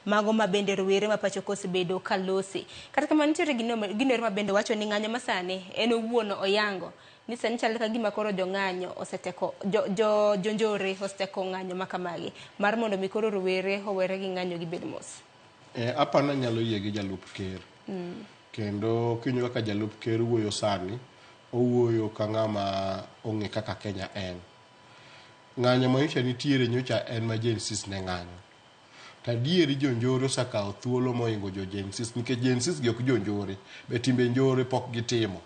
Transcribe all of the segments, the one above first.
Mago ma bende rowere ma pacho ka osebedo ka lose. Kata kamano nitiere gino ero ma bende wacho ni ng'anyo masani en owuon oyango ni sani chal ka gima koro jong'anyo oseteko jo jonjore oseteko ng'anyo ma kamagi mar mondo mi koro rowere owere gi ng'anyo gibed mos. Aparo ni anyalo yie gi jalup ker. Kendo kiwinjo kaka jalup ker wuoyo sani, owuoyo ka ng'ama ong'e kaka Kenya en. Ng'anyo ma nyocha nitiere nyocha en ma Gen Zs ne ng'anyo. To adieri jonjore osekawo thuolo mohingo jo Gen Zs nikech Gen Zs gi ok jonjore, be timbe njore pok gitimo.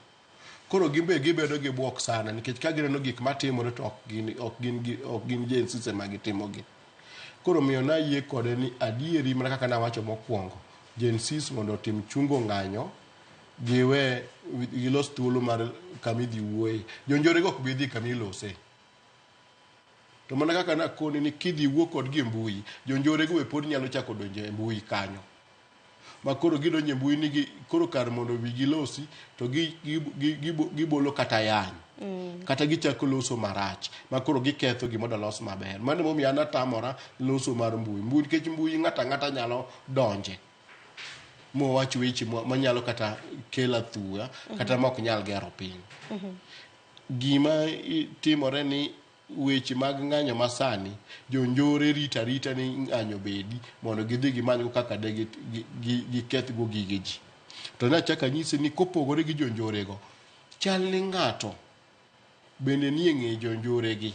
Koro gin be gibedo gi buok sana nikech ka gineno gik matimore to ok gin, ok gin, ok gin Gen Zs ema gitimogi. Koro omiyo nayie kode ni adieri mana kaka nawacho mokwongo, Gen Zs mondo otim chungo ng'anyo, giwe gilos thuolo mar kama idhi wuoye. Jonjore go ok bi dhi kama ilose. To mana kaka nakoni ni kidhi wuo kodgi e mbui, jonjore go be pod nyalo chako donjo e mbui kanyo. Ma koro gidonjo e mbui ni gi, koro kar mondo wi gilosi to gibolo kata yany. Kata gichako loso marach ma koro giketho gima olos maber. Mano emomiyo an atamora loso mar mbui. Mbui nikech mbui ng'ato ang'ata nyalo donje mowach weche manyalo kata kelo athuya kata ma ok nyal gero piny. Gima timore ni weche mag ng'anyo masani, jonjore rito arita ni ng'anyo bedi mondo gidhi gimanygo kaka de gikethgo gige ji. To nachako anyisi ni kopogore gi jonjore go, chal ni ng'ato bende nie ng'e jonjore gi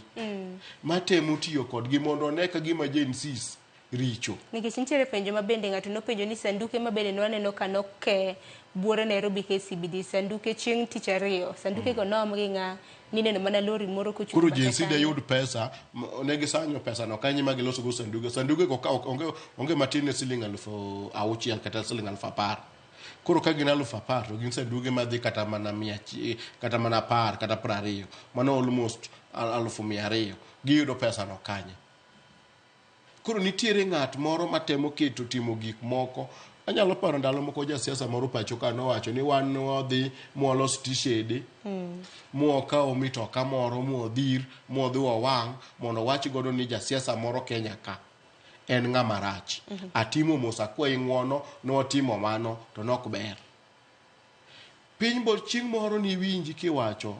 matemo tiyo kodgi mondo one ka gima Gen Zs richo. Nikech nitiere penjo ma bende ng'ato nopenjo ni sanduke ma bende nwaneno ka noke buore Nairobi KCBD, sanduke chieng' tich ariyo, sanduke go noom gi ng'a, nineno mana lori moro kochung' Koro Gen Z de yud pesa, ne gisanyo pesa no kanye ma giloso go sanduke. Sanduke go ka onge, onge matin ne siling 6,000 kata siling 10,000. Koro ka gin 10,000 to gin sanduge madhi kata mana mia, kata mana 10 kata 20. Mano almost 200,000. Giyudo pesa no kanye? Koro nitiere ng'at moro matemo keto timo gik moko. Anyalo paro ndalo moko jasiasa moro pacho ka nowacho ni wan wadhi mwalos tishede, mwakawo mitoka moro mwadhir mwadhi wawang' mondo wach godo ni jasiasa moro Kenya ka en ng'ama rach. Atimo mos akwayi ng'uono nwatimo mano to nok ber. Piny bo chieng' moro niwinji kiwacho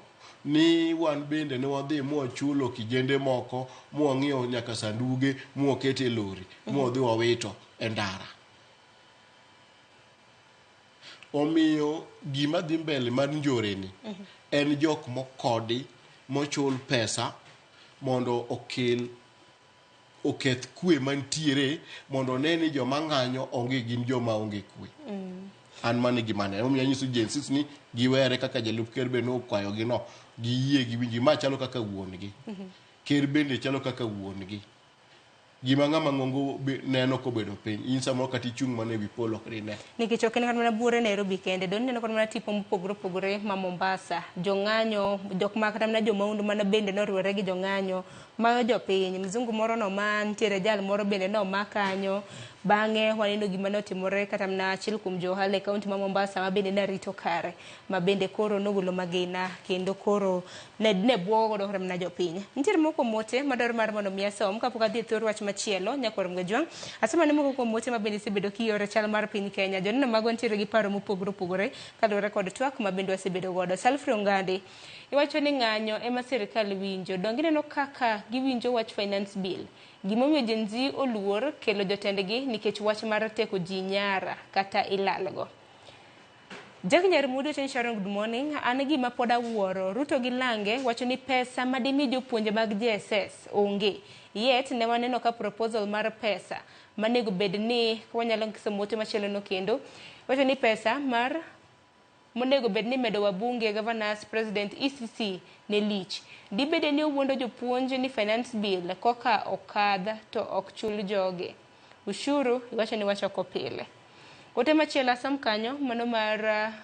ni wan bende ne wadhi mwachulo kijende moko mwang'iewo nyaka sanduge mwaketo e lori mwadhi wawito e ndara. Omiyo gima dhi mbele mar njore ni en jok mokodi mochul pesa mondo okel oketh kwe mantiere mondo one ni joma ng'anyo onge gin joma onge kwe. An mano e gima aneno. Omiyo anyiso Gen Zs ni giwere kaka jalup ker be nokwayogi no, giyie giwinji. Ma chalo kaka wuon gi. Ker bende chalo kaka wuon gi. Gima ng'ama ng'ongo neno kobedo piny, in samoro kata ichung' mana ewi polo ok dine. Nikech ok en kata mana buore Nairobi kende, don ineno kata mana tipo mopogore opogore ma Mombasa, jong'anyo, jok ma kata mana jomahundu mana bende noriwore gi jong'anyo, mayo jopiny, mzungu moro noma, nitiere jal moro bende noma kanyo, bang'e waneno gima notimore kata mana achiel kuom jo ohala e kaunti ma Mombasa ma bende narito kare, ma bende koro nogolo magina kendo koro ne buogo godo kata mana jopiny. Nitiere moko kuom ote madwaro mar mondo mi asom kapok adhi e thor wach machielo nyakwar Mgajwang'. Asom ane moko kuom ote ma bende isebedo kioro chal mar piny Kenya. Joneno magwa nitiere gi paro mopogore opogore kaluwore kod twak ma bende wasebedo godo. Salfrey Ongandi, iwacho ni ng'anyo ema sirikal winjo. Donge ineno kaka giwinjo wach finance bill? Gimomiyo Gen Z oluor kelo jotendgi nikech wach mar teko ji nyara kata ilalgo. Jack Nyarmudo wacho ni Sharon good morning. An gima pod awuoro, Ruto gi Lange wacho ni pesa madimi jopuonje mag JSS onge. Yet ne waneno ka proposal mar pesa manego bed ni wanyalo somo ote machielo no kendo. Wacho ni pesa mar monego bed ni medo wabunge, governors, president, ECC ne lich. Dibede ni owuondo jopuonj ni finance bill koka okadh to ok chul joge. Ushuru iwacho ni wachoko pile. Ote machielo asom kanyo mano mar